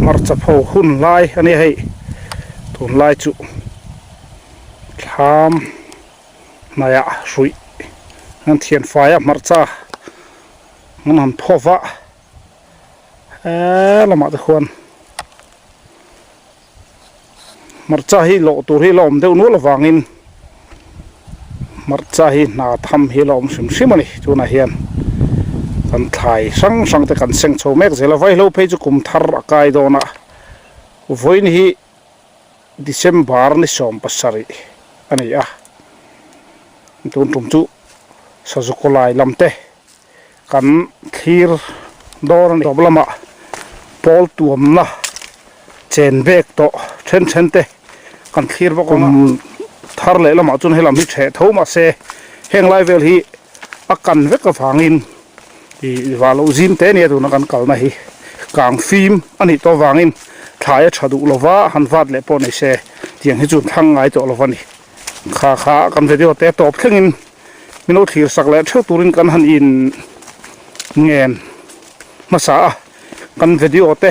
Hmarcha pho hun lai a nia hei tunlai chu thlam hnaihah hruih an thian fai a hmarcha an han pho va he lamah te khuan hmarcha hi lawh tur hi la awm deuh nual avangin hmarcha hi hna tham hi la awm hrim hrim a ni tunah hian kan thlai hrang hrang te kan seng chho mek zel a vaihlo phei chu kum thar a kai dawn a vawiin hi December ni 17 a ni a tun tum chu Sazukulai lam te kan thlir dawn a ni. Tawp lamah pawl tuamna chen bek tawh then then te kan thlir bawk ang a. Kum thar leh lamah chuan helam hi ṭheh tho mahse heng lai vel hi a kan vek avangin ih vah loh zim te nia tuna kan kalna hi kang fim a nih tawh avangin thlai a ṭha duh lova han vat leh pawh nei se tiang hi chu thlang ngai tawh lova ni. Kha kha kan video te tawp thlengin. Min lo thlir sak leh theuh turin kan han in ngen hmasa a, kan video te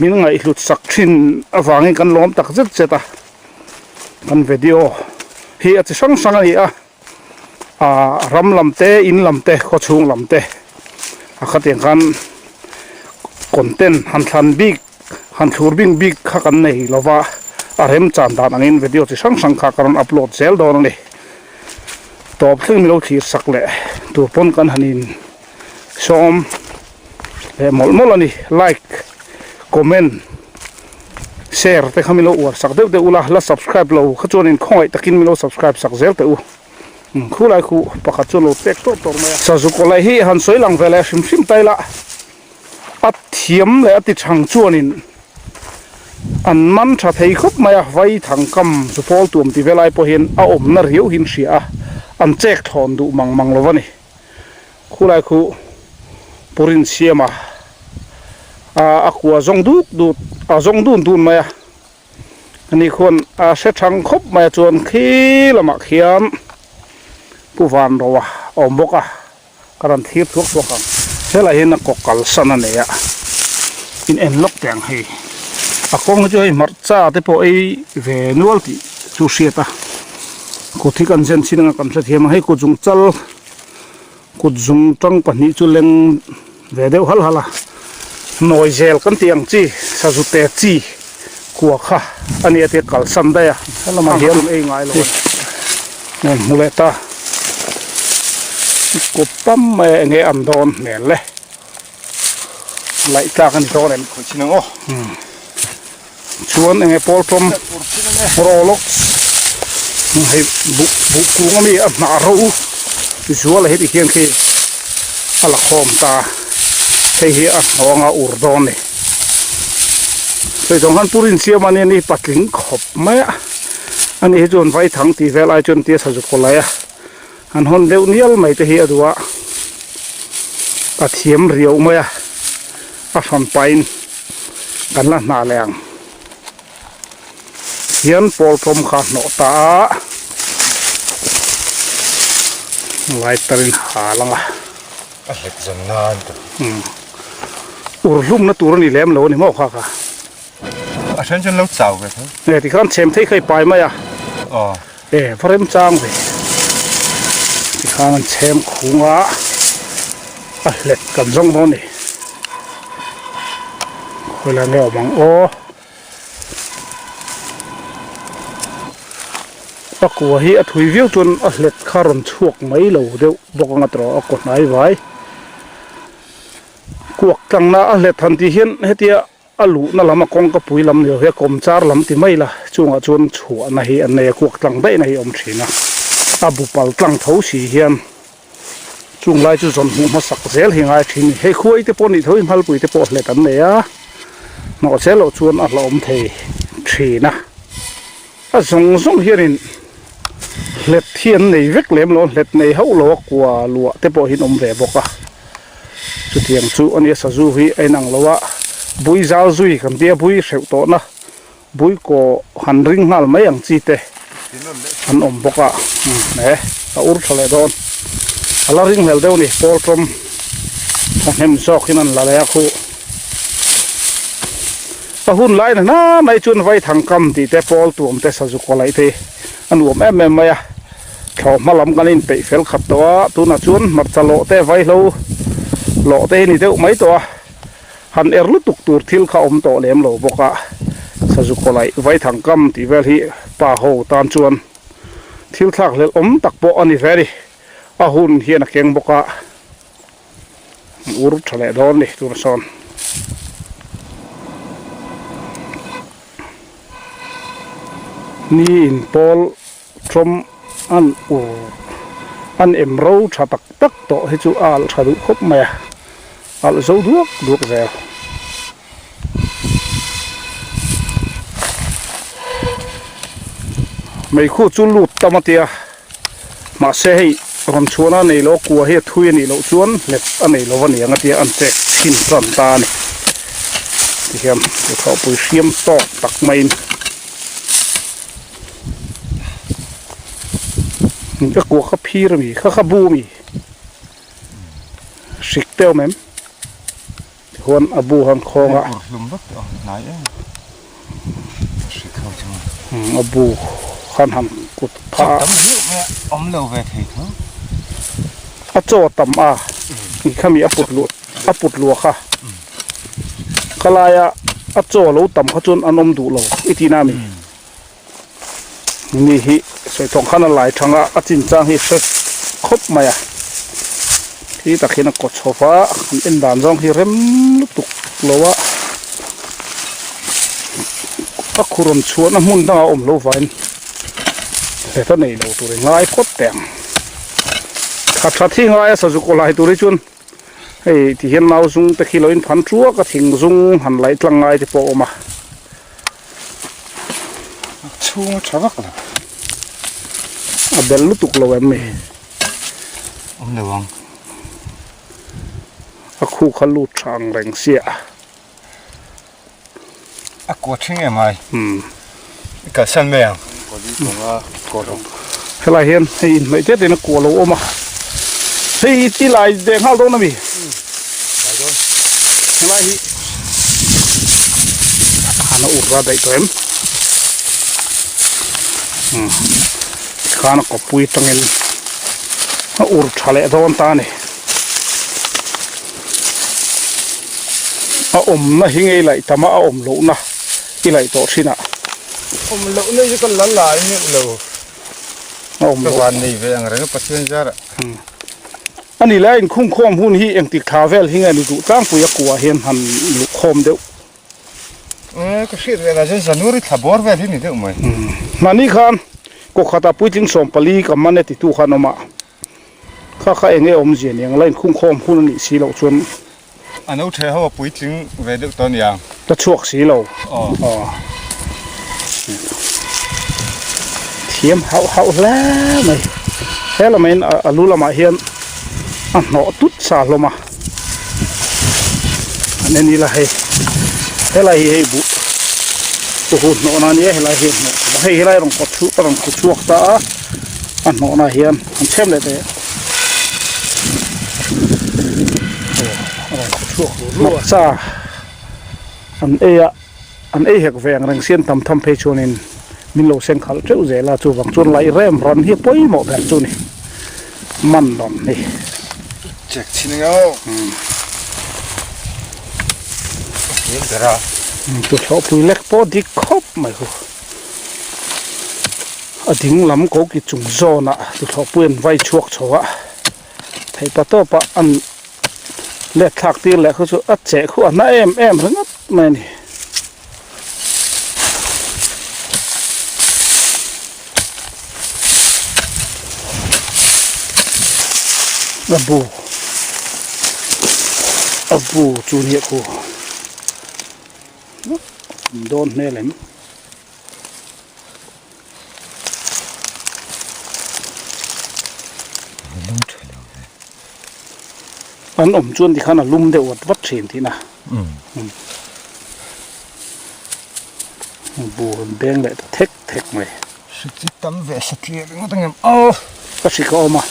min ngaihhlut sak thin avangin kan lawm tak zet zet a, kan video hi a chi hrang hrang a ni a, ah ram lam te in lam te khaw chhung lam te a khatiang khan content han thlan bik han thlur bing bik kha kan nei lova a remchan dan angin video chi hrang hrang kha ka rawn upload zel dawn a ni. Tawp thleng milo thlir sak leh tur pawn kan han in sawm leh mawlh mawlh a ni like comment share te kha milo uar sak deuh deuh ula la subscribe lo kha chuan in khawngaih takin milo subscribe sak zel teh u khulai khu pakhat chu lo pek tawp tawp mai a sazu kawlai hi han sawi lang ve leh hrim hrim ta ila a thiam leh a ti thang chuanin an man tha thei khawp mai a, vai thang kam zu pawl tuam ti velai pawh hian a awmna riau hi an hria a, an chek thlawn duh mang mang lo a ni. Khulai khu Purin siama a kua zawng dut dut a zawng dun dun mai a, ani khuan a hre thang khawp mai a chuan khi lamah khian Pu Vanroa a awm bawk a. Ka rawn thlir thuak thuak ang. Helai hian a kaw kalsan a nei a, in en lawk teh ang hei. A kawng hi chu hei hmarcha te pawh ei ve nual tih chu hriat a, kut hi kan zen chin anga kan hrethiam ang. Hei kut zung chal, kut zung tang pahnih chu leng ve deuh hal hal a, nawi zel kan tih ang chi, sazu te chi kua kha a nia tia kalsan daih a, helamah hian ei ngai lo a ni. Hmu leh ta. Kut pam mai a enge an dawn hmel le laih tlak a ni dawn em chuan enge pawl tawm rawlawk hei buh buh kung ami a hnah ro zual a heti hian khi a la khawm ta hei hi a hnawng a ur dawn a ni sawi zawng khan purin siam a nia ni patling khawp mai a ani hi chuan vaithang tih vel ai chuan tia sazu kaw lai a. An hawn deuh nial mai te hi a duh a, a thiam riau mai a, a hran pahin kan la hnah leh ang. Hian pawl tawm kha a hnawh ta a, lighter in hal ang a. A hlep zan nan ta. Ur hlumna tur a ni lem lo a ni maw kha kha. A then chuan lo chau ve tho. Nge tikhan chhem thei kha i pai mai a. Aw. E va rem chang ve tikhan an chhem khung a a hlet kan zawng dawn a ni khawilai nge awm ang aw a kua hi a thui viau chuan a hlet kha rawn chhuak mai lo deuh bawk anga tawh a kaw hnai vai kuak tlangna a hlet han tih hian hetia. A luhna lam a kawngka pui lam ni lo hi a kawmchar lam ti mai la, chungah chuan chhuahna hi an nei a, kuak tlang daihna hi a awm thin a, a bu pal tlang tho si hian chung lai chu zawn hmuh hmasak zel hi ngai thin a ni. Hei khuai te pawh nih tho hi nghalpui te pawh hlet an nei a, hnawh zel loh chuan a hlauhawm thei thin a, a zawng zawng hianin hlet hi an nei vek lem lo a, hlet nei hauh lo a kua luah te pawh hi an awm ve bawk a. Chutiang chu a nia sazu hi a inang lo a, bui zal zui kan tia bui hreuh tawhna bui kaw han ring nghal mai ang chi te. an awm bawk a he a ur tha leh dawn a la ring hlel deuh a ni pawl tawm thahnem zawk in an la leh a khuh a hun lai na na mai chuan vaithang kam tih te pawl tuam te sazu kaw laih te a nuam em em mai a thlawh hma lam kan inpeih fel khat tawh a tunah chuan hmarcha lawh te vaihlo lawh te hi ni deuh mai tawh a. Han er lutuk tur thil kha awm tawh lem lo bawk a, sazu kawlaih vaithang kam tih vel hi pa ho tan chuan thil thlak hlelh awm tak pawh a ni ve a ni. A hun hian a keng bawk a, ur tha leh dawn a ni tunah sawn. Ni in pawl tawm an ur an em ro tha tak tak tawh hi chu a alh tha duh khawp mai a. Alh zo duak duak zel. Meikhu chu lut tam a tia mahse hei rawn chhuahna a nei lo kua hi a thui a nih loh chuan hlet a nei lo a niang a tia an chek chhin tan ta a ni. Tihian thawhpui hriam tawk tak maiin ka kua kha phir a mi kha kha bu a mi. Hrik te awm em? Tichuan a bu han khawng a. A bu khan han kut phah a. A chaw tam a i khami a put luh a put luah kha. Khalaia a chaw lo tam kha chuan an awm duh lo i tihna a mi? Mi hi sawi thawng khan a lai thang a a chin chang hi hre khawp mai a khi tak hian a kaw chho va an en dan zawng hi rem lutuk lo a a khur rawn chhuahna hmun dangah a awm lo vangin heta nei lo tur i ngai phawt teh ang tha tha thi ngai a sazu kaw lai tur hi chuan hei ti hian nau zung te khi lo in phan thuak a thing zung han laih tlang ngai te pawh a awm a. Chhung a tha vak lo. A bel lutuk lo em ni? Awm lo ang. A khu kha lut tha ang reng sia. A kua thing em ai. Umm. I kalsan mai ang. Helai hian hei inhnaih tete in a kua lo awm a. Hei i lai ve nghal dawn a mi? Helai hi han a ur a daih tawh em? Umm tikhan a kawppui atangin a ur tha leh dawn ta a ni. A awmna hi ngei laih tam a a awm lohna i laih tawh thin ah. Awm lohna hi chu ka la lai meuh lo. A awm loh. Ka van nei ve ang reng a Pathian zar ah. A ni lai inkhungkhawm hun hi engtik thla vel hi nge ni duh tlangpui a kuah hian han luhkhawm deuh. Ka hriat ve lah chuan January thla bawr vel hi ni deuh mai. Mahni khan kawkhatah puitling 14 ka man e titu khan awm a. Kha kha eng nge awmzia ni ang la inkhungkhawm hun a nih si loh chuan. A no the ho a puitling ve deuh tawh a niang. Ka chhuak si lo. Aw. Thiam hauh hauh hle mai. He lamain a lu lamah hian a hnawh tut sa hlawm a. An en ila hei. Helai hi hei buh buh hnawhna a nia helai hi a hnawh tawh a. Hei helai rawn kawt chu a rawn khu chhuak ta a. A hnawhna hian an chhem leh teh. Hmarcha an ei a an ei hek ve ang reng siam tam tham phei chuanin min lo seng khalh teuh zel a chuvang chuan laih rem ran hi a pawimawh ber chu ni man rawn hi. Check chhin ang aw. Tuthlawhpui lek pawh dik khawp mai hu. A ding lam ko ki chung zawnah tuthlawhpui an vai chhuak chho a, theihpa tawpah an let thlak tir leh khu chu a cheh khu a na em em ringawt mai a ni. A bu a bu chu nia khu dawn hmel em. An awm chuan tikhan a lum deuh vat vat thin tihna. Bu an beng leh ta thek thek mai. Hri chi tam ve satliah ringawt ang em aw. Ka hri ka awm a.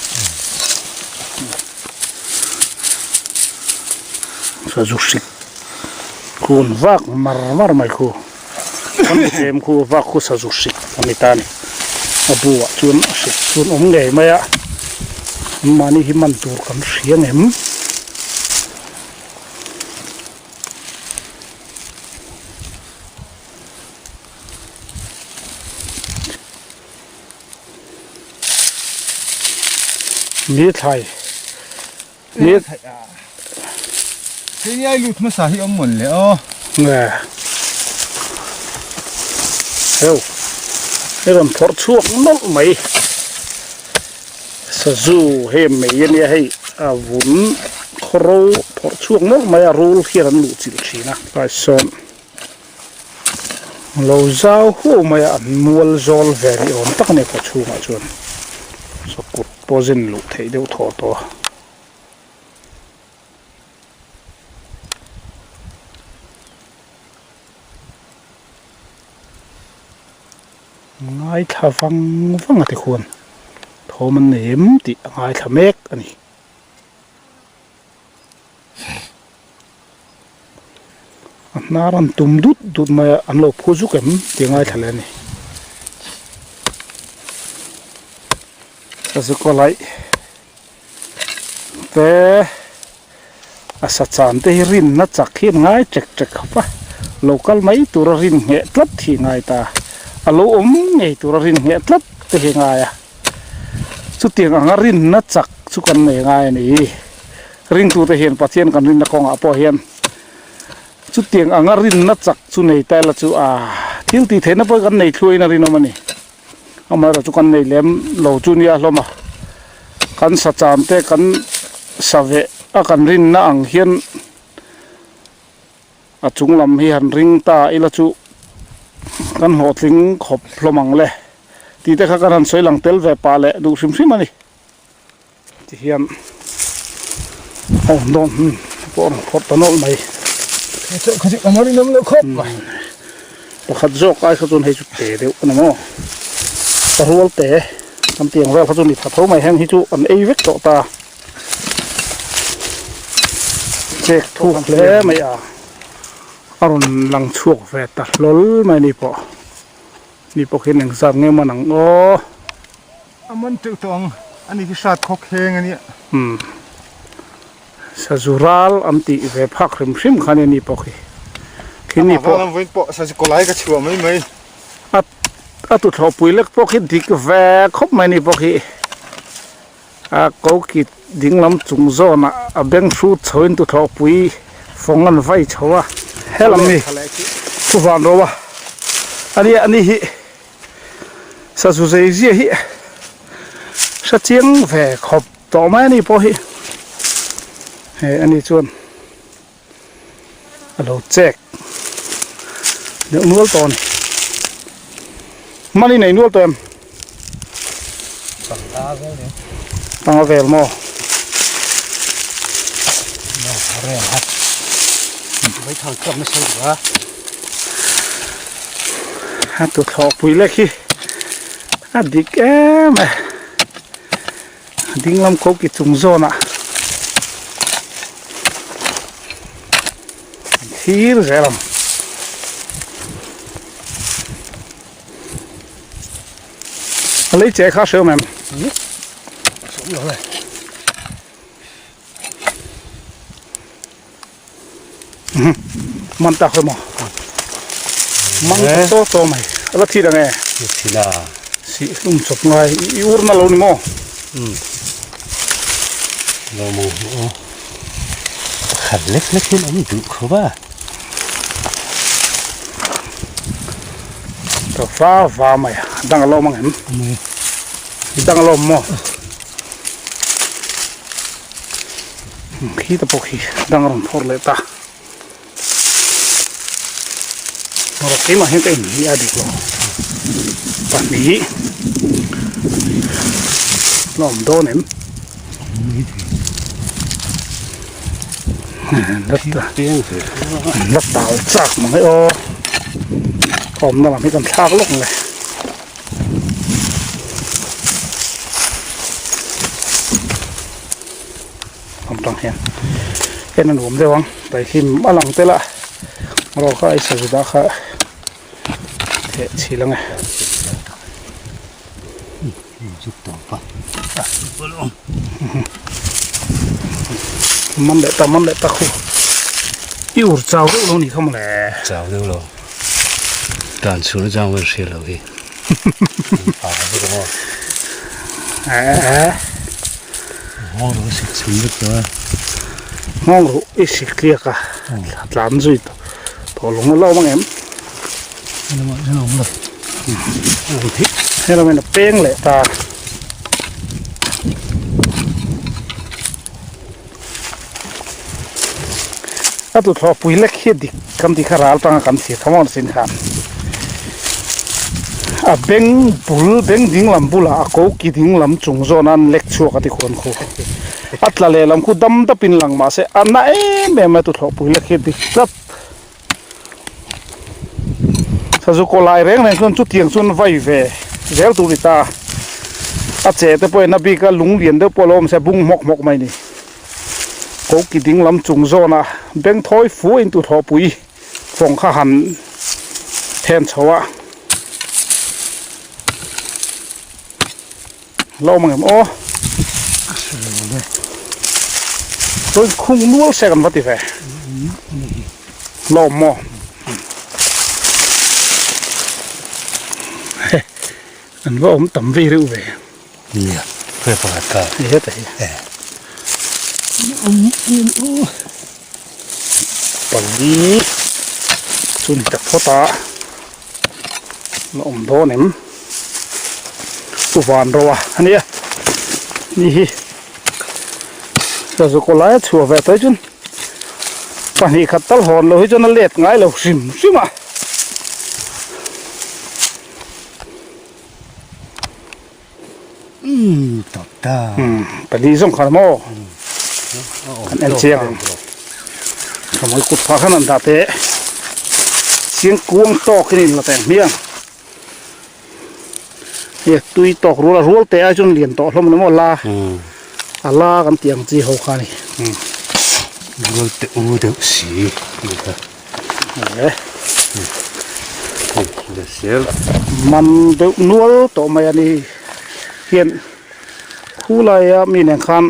Sazu hrik khun vak mar mar mai khu. Kan tlem khu vak khu sazu hrik a ni ta a ni. A bu ah chuan a hrik chuan awm ngei mai a. Anmahni hi man tur kan hria ngem. Ni thlai ni Hei ai lut hmasa hi awm mawn le aw. Nge. Heu. Hei rawn phawrh chhuak nawlh mai. Sazu hei mei ania hei a vun khawro phawrh chhuak nawlh mai a rul hian an luh chilh thin a. Tlai sawn. Lo zau huau mai a an mual zawl ve ni awm tak a ni khaw chhungah chuan saw kut pawh zen luh theih deuh thaw tawh a. Ngaithla vang vang a tikhuan thawm an nei em tih a ngaithla mek a ni. A hnar an tum dut dut mai a, an lo phu zuk em tih a ngaithla leh a ni. Ka zu kaw laih te a sa chan te hi rinna chak hi an ngai ṭek ṭek khawp a, lo kal mai tura rin ngheh tlat hi a ngai ta, a lo awm ngei tura rin ngheh tlat te hi a ngai a. Chutiang anga rinna chak chu kan nei ngai a ni. Ringtute hian Pathian kan rinna kawngah pawh hian chutiang anga rinna chak chu nei ta ila chu a thil tih theihna pawh kan nei thluain a rinawm a ni. Amaherawh chu kan nei lem lo chu nia hlawm a, kan sa chan te kan sa veh a kan rinna ang hian a chung lam hi han ring ta ila chu kan hlawhtling khawp hlawm ang le tih te kha kan han sawi lang tel ve pah leh duh hrim hrim a ni. Tihian a awm dawn hmun pawh a rawn phawrh ta nawlh mai. Pakhat zawk ai kha chuan hei chu te deuh a ni maw? Ka rual te kan tih ang vel kha chu ni tha tho mai heng hi chu an ei vek tawh ta. Chek thuk hle mai a, a rawn lang chhuak ve ta hlawl mai ni pawh. Ni pawh khian engzat nge man ang aw. A man teuh tawh ang a ni khi hrat khawk heng a nia. Umm sazu ral an tih ve phak hrim hrim kha ania ni pawh khi. Khi ni pawh. Amah vang vawiin pawh sazu kawlai ka chhuah mai mai. A a tuthlawh pui lek pawh khi dik ve khawp mai ni pawh khi. A koki dinglam chung zawnah a beng hrut chhoin tuthlawhpui fawng an vai chho a, helam mi thu van ro a, ania ani hi sazu zei zia hi hre chiang ve khawp tawh mai ani pawh hi hei ani chuan a lo chek deuh nual tawh a ni hmani nei nual tawh em panga vel maw a tuthlawh pui lek hi a dik em e. Dinglam ko ki chung zawnah an thlir zel ang. A lei che kha hre awm em? Man tak emaw man ta chaw chaw mai a la thih ang e thih a sih hlum chawp ngai i ur na lo ni maw lo maw aw pakhat lek lek hian awm duh khawp a ta va va mai a dang a lawm ang em dang a lawm maw. Khi te pawh khi dang a rawn phawrh leh ta. Rawh keimah hian ka inhnih a dik lo. Pahnih la awm dawn em? La tal chak mang e aw. Awmna lam hi kan thlak lawk le. atang hian en a nuam deuh ang daihlim a lang tel a rawh kha a sazu dah kha theh chhil ang e. Man leh ta man leh ta khu i ur chau deuh lo ni kha mawle. Chau deuh lo. Dan chhun atang pawhin hriat loh hi. Nghawng ruh i sik chhun vek tawh a. Nghawng ruh i sik tliak a tlan zui tawh lung a lo awm ang em? Helamah hian a awm lo. Helam hian a peng leh ta. A tuthlawh pui lek hi a dik kan tih kha ral tanga kan thlir kha maw sin khan a beng bul beng ding lam bulah a ko ki ding lam chung zawn a an lek chhuak a ti khuan khu a tla leh lam khu dam dap in lang mahse a na em em a tuthlawh pui lek hi a dik tlat sazu kaw lai reng reng chuan chutiang chuan vai ve zel tur a ni ta a che te pawhin a bik a lung lian deuh pawh a lo awm se a bung hmawk hmawk mai a ni koki ding lam chung zawnah beng thawi fu in tuthlawhpui fawng kha han then chho a la awm ang em aw chuan khung nual se kan va ti ve la awm maw an va awm tam vei reuh ve. Nia hei pakhat kha hei heta hi pali chu ni ta phawt a la awm dawn em chu van ro a ania ni hi sazu kaw lai a chhuah ve tawh hi chuan pahnih khat tal hawn loh hi chuan a let ngai lo hrim hrim a. Pali zawng khan maw kan en chiang ang khamai kut phah khan an dah teh chiang kuang tawk in in la teng hmiang hei tui tawk rual a rual teh ai chuan lian tawh hlawm a ni maw la a la kan tih ang chi ho kha a ni rual te u deuh si Man deuh nual tawh mai a ni hian khulaia mi nen khan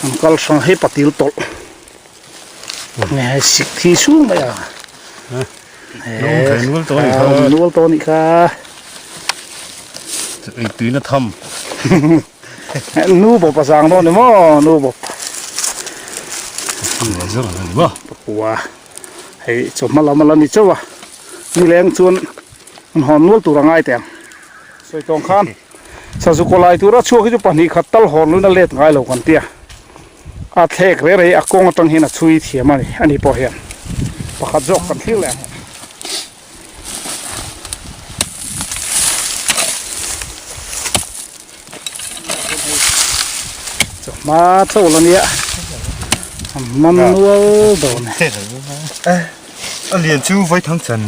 an kal hrang hei patil tawlh nge hei sik thi chhung mai a nual tawh a nih kha tuina tham nu bawp a zang dawn ni maw nu bawp pakua hei chawhma lam a la ni chauh a nileng chuan an hawn nual tur a ngai teh ang sawi tawng khan sazu kaw lai tura chhuak hi chu pahnih khat tal hawn luin a let ngai lo kan tia a thlek reh reh a kawng atang hian a chhui thiam a ni ani pawh hian pakhat zawk kan thlir leh ang. Chawhma chawl a nia a man nual dawn e. A lian chu vawi thang chan.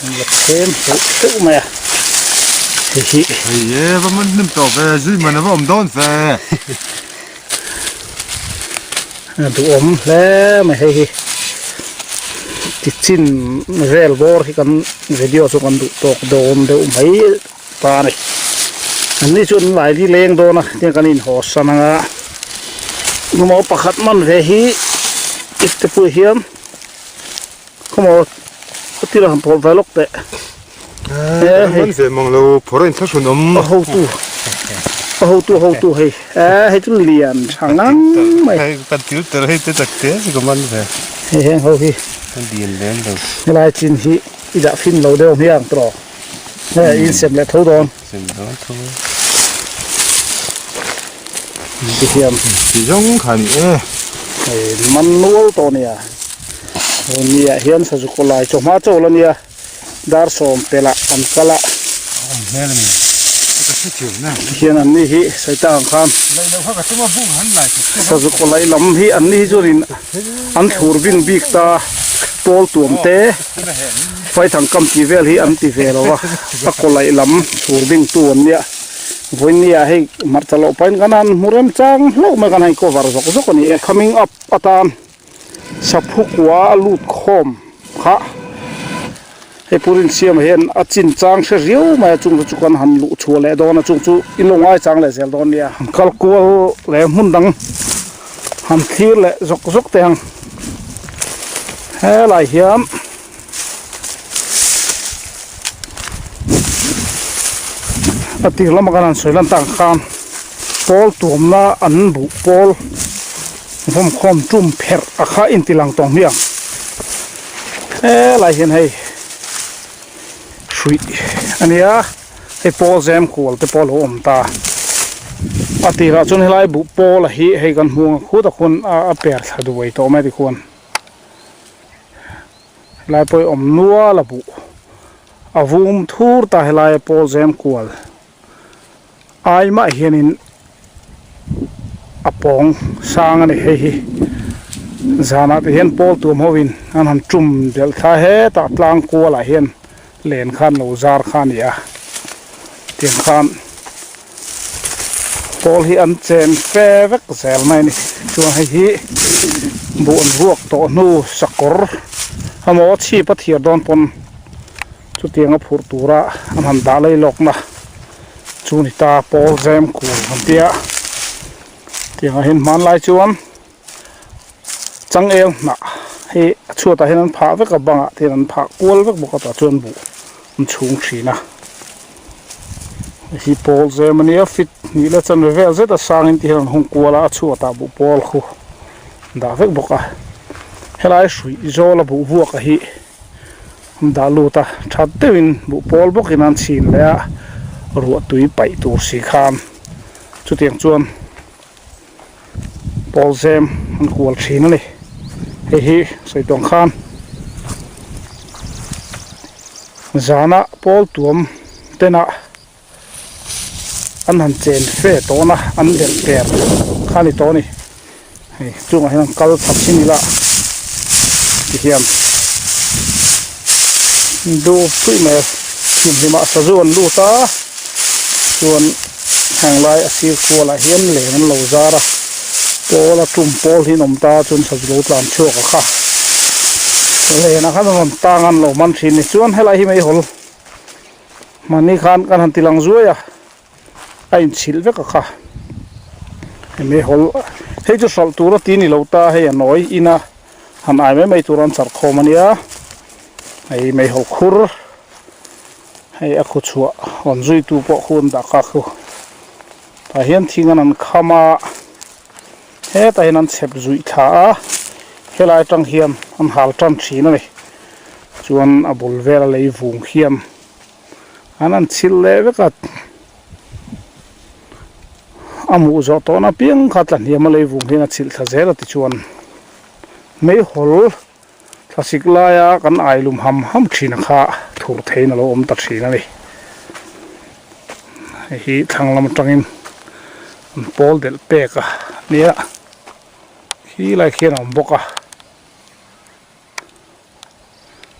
La phem heuh heuh mai a hei hi. Hei e va man hnem tawh ve zui man a va awm dawn ve. A duhawm hle mai hei hi tichin vel bawr hi kan video chu kan duh tawk dawn deuh mai ta a ni an ni chuan an laili leng dawn a tiang kan inhaw san anga engemaw pakhat man ve hi ipte pawh hian khawmaw a tira han tawlh ve lawk teh. Man ve mang lo phawrh a inthlahrun awm. A hotu a hotu a hotu hei eh hei chu lian tha ngang mai. Hei kan til tel hei te tak te chu ka man ve. Hei heng ho hi. Ka lian lem lo. Helai chin hi i dah fin lo deuh hmiang tawh. Hei in sem leh tho dawn. Sem dawn tho. Ti hian. Ti zawng kha ni e. Hei man nual tawh nia. Nia hian sazu kaw lai chawhma chawl a nia. Dar sawm pelh ah an kal a. Tihian an ni hi sawi ang khan sazu kaw laih lam hi an ni hi chuanin an thlur bing bik ta pawl tuam te. Faithang kam tih vel hi an ti ve lo a, a kaw laih lam chhur dingtu an nia. Vawinia hei hmarcha loh pahin kan han hmu remchang hlauh mai kan han cover zawk zawk a ni e. Coming up atan Saphu kua a lut khawm kha hei Pu Rinsiama hian a chin chang hre riau mai a chung te chu kan han luh chhuah leh dawn a chung chu in lo ngai chang leh zel dawn nia. Kal kual leh hmun dang han thlir leh zawk zawk teh ang helai hian a tir lama kan han sawi lan tak khan pawl tuamna an buh pawl vawmkhawm tum pherh a kha inti lang tawng hmiang helai hian hei hruih a nia hei pawl zem kual te pawh a lo awm ta a tirah chuan helai buh pawl a hi hei kan hmuh ang khut a khuan a per thla duai tawh mai tikhuan. Helai pawh hi awm nual a buh a vum thur ta helaia pawl zem kual ai mah hianin a pawng sang a ni hei hi zanah te hian pawl tuam ho in an han tum belh thla hetah tlang kual ah hian len khan lo zar kha a ni a tiang khan pawl hi an chen fe vek zel mai a ni chuan hei hi buh an ruak tawh hnu sakawr emaw chhip a thiar dawn pawn chutiang a phurh tura an han dah lei lawkna chu ni ta pawl zem kul an tia tiangah hian hmanlai chuan. Changel hnah hi a chhuatah hian an phah vek a bangah te hian an phah kual vek bawk a tah chuan buh an chhung thin a hei hi pawl zem a nia fit hnih leh chanve vel zet a sangin ti hian an hung kual a a chhuatah buh pawl khu an dah vek bawk a helai hruih zawl a buh vuak a hi an dah lut a that deuhin buh pawl bawkin an chhin leh a ruah tui paih tur si khan chutiang chuan. Pawl zem an kual thin a ni hei hi sawi tawng khan zana pawl tuam tena an han chen fe tawna an delh per kha a ni tawh a ni hei chungah hian an kal chak chin ila tihian duh pui mai a thimhlimah sazu an lut a chuan. Heng lai a sir kualah hian leng an lo zar a, pawl a tum pawl hi an awm ta chuan sazu lo tlan chhuak a kha. Lenah khan an rawn tang a an lo man thin ni chuan helai hi meihawl mahni khan kan han ti lang zuai a, a inchhilh vek a kha. Hei meihawl hei chu hralh tur a ti ni lo ta hei a nawi ina han ai mai mai tur an char khawm a nia, hei meihawl khur. Hei a khu chhuah rawn zuitu pawh khu an dah kha khu. Tah hian thing an an kham a, hetah hian an chhep zuih thla a, helai atang hian an hal tan thin a ni. Chuan a bul vel a lei vung hian an han chhilh leh vek a, a hmuh zawh tawhna apiang kha tlahniam a lei vung hian a chhilh thla zel a tichuan meihawl. Thlasik laia kan ailum ham ham thin a kha thur theiin a lo awm ta thin a ni. Hei hi thlang lam atangin an pawl delh pek a nia khi lai khian a awm bawk a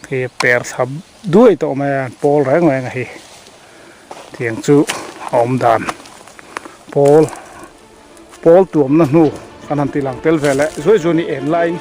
khi per thla duai tawh mai a an pawl reng reng a hi tiang chu a awm dan pawl. Pawl tuamna hnu kan han ti lang tel ve leh zuai zuai ni en laiin.